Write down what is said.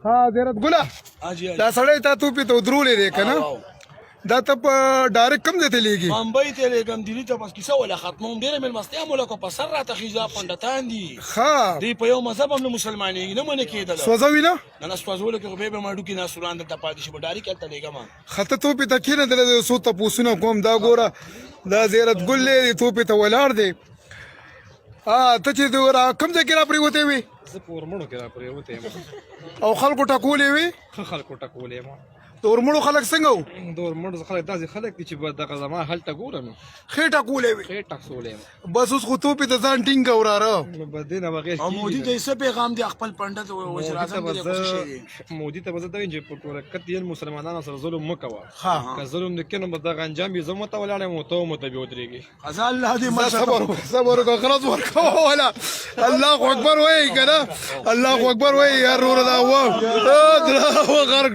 ها زیارت ګله، دا سړی تا توپی ته درولې دی کنه؟ دا ته په ډایرکټ کوم ځای ته لیږي؟ بمبئی ته لېږم، دلی ته. بس کیسه ولا ختموم. ډېره مېلمستیا مو لکه په سر راته خیزا پنډتان دي. دی په یو مذهب هم نه مسلمانېږي، نه منې کېدل. سوځوي نه؟ نه نه، سوځولو کې خو به ماډو کې ناسوران دلته پاتې شي، به ډایرکټ هلته لېږم. خطه توپی ته کینه، دله څو تپوسونه کوم. دا ګوره، دا زیارت ګل دی، توپی ته ولاړ دی. ته چې را کوم ځای کې را پرېوتی وي؟ زه په اورمړو کې را پرېوتی یم. او خلکو ټکولې وي؟ ښه، خلکو ټکولې یم. د اورمړو خلک څنګه وو؟ د اورمړو خلک داسې خلک دي چې به دغه زما هلته ګوره نو. ښې ټکولې وي؟ ښې ټکولې یم. بس اوس خو توپې ته ځان ټینګ که وراره. نو به دې نه بغیر او مودي ته یې څه پیغام دی؟ خپل پنډت وزیر اعظم دی، څه شی دی؟ مودي ته به زه دا وایم چې په ټوله کت یې مسلمانانو سره ظلم مه کوه. که ظلم دې کوې نو به دغه انجام یې زه مو ته ولاړ یم او ته مو ته بیا ودرېږې. ازا الله دې مشه. صبر صبر وکړه، خلاص ورکوه ولا. الله اکبر وای کنه، الله اکبر وای یار. ورور دا و غرق.